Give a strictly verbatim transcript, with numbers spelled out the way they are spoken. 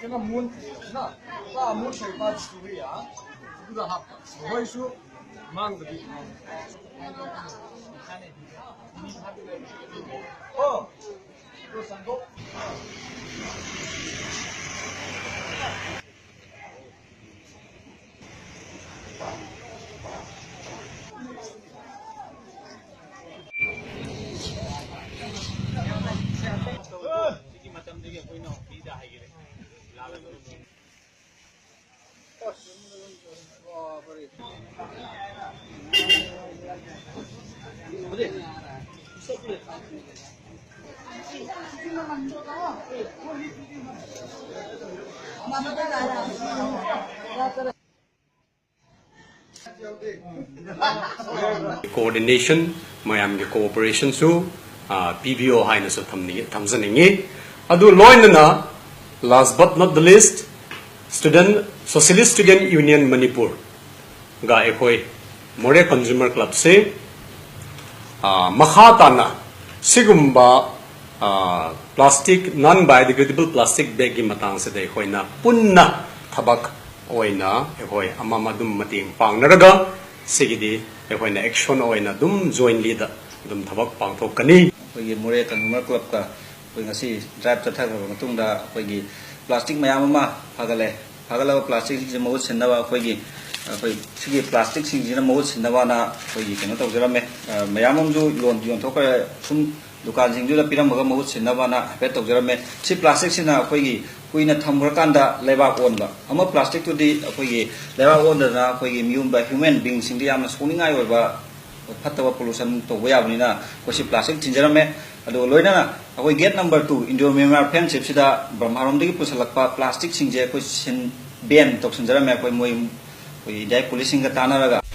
ꯀꯩꯅꯣ ꯃꯨꯟ ꯈꯩꯅ ꯄꯥ ꯃꯨꯟ ꯈꯩ ꯄꯥ ꯁꯨꯕ ꯌꯥ꯫ ꯑꯗꯨꯒ ꯍꯥꯞꯄ ꯃꯈꯣꯏꯁꯨ ꯃꯥꯡꯗꯕꯤ꯫ ꯑꯣ꯫ ꯑꯗꯨ ꯁꯟꯗꯣꯛ꯫ ꯁꯤꯒꯤ ꯃꯇꯝꯗꯒꯤ ꯑꯩꯈꯣꯏꯅ ꯍꯣꯕꯤꯗ ꯍꯩꯈꯔꯦ꯫ Coordination, ꯃꯌꯥꯝꯒꯤ cooperation ꯁꯨ, ꯑ, ꯄꯤꯕꯤꯌꯣ ꯍꯥꯏꯅꯁꯨ ꯊꯝꯅꯤꯡꯉꯤ, ꯊꯝꯖꯅꯤꯡꯉꯤ꯫ ꯑꯗꯨ ꯂꯣꯏꯅꯅ, last but not the least, Student, Socialist Student Union Manipur ꯒ ꯑꯩꯈꯣꯏ ꯃꯣꯔꯦ Consumer Club ꯁꯦ, ꯑ, ꯃꯈꯥ ꯇꯥꯅ ꯁꯤꯒꯨꯝꯕ, ꯑ, plastic, non biodegradable plastic bag ꯀꯤ ꯃꯇꯥꯡꯁꯤꯗ ꯑꯩꯈꯣꯏꯅ ꯄꯨꯟꯅ ꯊꯕꯛ ꯑꯣꯏꯅ ꯑꯩꯈꯣꯏ ꯑꯃꯃ ꯑꯗꯨꯝ ꯃꯇꯦꯡ ꯄꯥꯡꯅꯔꯒ ꯁꯤꯒꯤꯗꯤ ꯑꯩꯈꯣꯏꯅ action ꯑꯣꯏꯅ ꯑꯗꯨꯝ jointly ꯗ ꯑꯗꯨꯝ ꯊꯕꯛ ꯄꯥꯡꯊꯣꯛꯀꯅꯤ꯫ ꯑꯩꯈꯣꯏꯒꯤ ꯃꯣꯔꯦ Consumer Club ꯀ ꯑꯩꯈꯣꯏ ꯉꯁꯤ drive ꯆꯠꯊꯈ꯭ꯔꯕ ꯃꯇꯨꯡꯗ ꯑꯩꯈꯣꯏꯒꯤ plastic ꯃꯌꯥꯝ ꯑꯃ ꯐꯒꯠꯂꯦ꯫ ꯐꯒꯠꯂꯕ plastic ꯁꯤꯡꯁꯤ ꯃꯍꯨꯠ ꯁꯤꯟꯅꯕ ꯑꯩꯈꯣꯏꯒꯤ, ꯑꯩꯈꯣꯏ ꯁꯤꯒꯤ plastic ꯁꯤꯡꯁꯤꯅ ꯃꯍꯨꯠ ꯁꯤꯟꯅꯕꯅ ꯑꯩꯈꯣꯏꯒꯤ ꯀꯩꯅꯣ ꯇꯧꯖꯔꯝꯃꯦ꯫ ꯑ, ꯃꯌꯥꯝ ꯑꯃꯁꯨ ꯌꯣꯟ-, ꯌꯣꯟꯊꯣꯛꯈ꯭ꯔꯦ꯫ ꯁꯨꯝ ꯗꯨꯀꯥꯟꯁꯤꯡꯗꯨꯗ ꯄꯤꯔꯝꯃꯒ ꯃꯍꯨꯠ ꯁꯤꯟꯅꯕꯅ ꯍꯥꯏꯐꯦꯠ ꯇꯧꯖꯔꯝꯃꯦ꯫ ꯁꯤ plastic ꯁꯤꯅ ꯑꯩꯈꯣꯏꯒꯤ ꯀꯨꯏꯅ ꯊꯝꯈ꯭ꯔꯀꯥꯟꯗ ꯂꯩꯕꯥꯛ ꯑꯣꯟꯕ꯫ ꯑꯃ plastic ꯇꯨꯗꯤ ꯑꯩꯈꯣꯏꯒꯤ ꯂꯩꯕꯥꯛ ꯑꯣꯟꯗꯅ ꯑꯩꯈꯣꯏꯒꯤ ꯃꯤꯑꯣꯟꯕ, human being ꯁꯤꯡꯗ ꯌꯥꯝꯅ ꯁꯣꯛꯅꯤꯡꯉꯥꯏ ꯑꯣꯏꯕ ꯐꯠꯇꯕ pollution ꯇꯧꯕ ꯌꯥꯕꯅꯤꯅ ꯑꯩꯈꯣꯏ ꯁꯤ plastic ꯊꯤꯟꯖꯔꯝꯃꯦ꯫ ꯑꯗꯨꯒ ꯂꯣꯏꯅꯅ ꯑꯩꯈꯣꯏ gate number two Indo Myanmar Friendship ꯁꯤꯗ ꯕ꯭ꯔꯍꯃꯥꯔꯣꯝꯗꯒꯤ ꯄꯨꯁꯜꯂꯛꯄ plastic ꯁꯤꯡꯁꯦ ꯑꯩꯈꯣꯏ ꯁꯤꯟ-, ban ꯇꯧꯁꯤꯟꯖꯔꯝꯃꯦ꯫ ꯑꯩꯈꯣꯏ ꯃꯣꯏ, ꯑꯩꯈꯣꯏ ꯏꯟꯗꯤꯌꯥꯒꯤ police ꯁꯤꯡꯒ ꯇꯥꯟꯅꯔꯒ꯫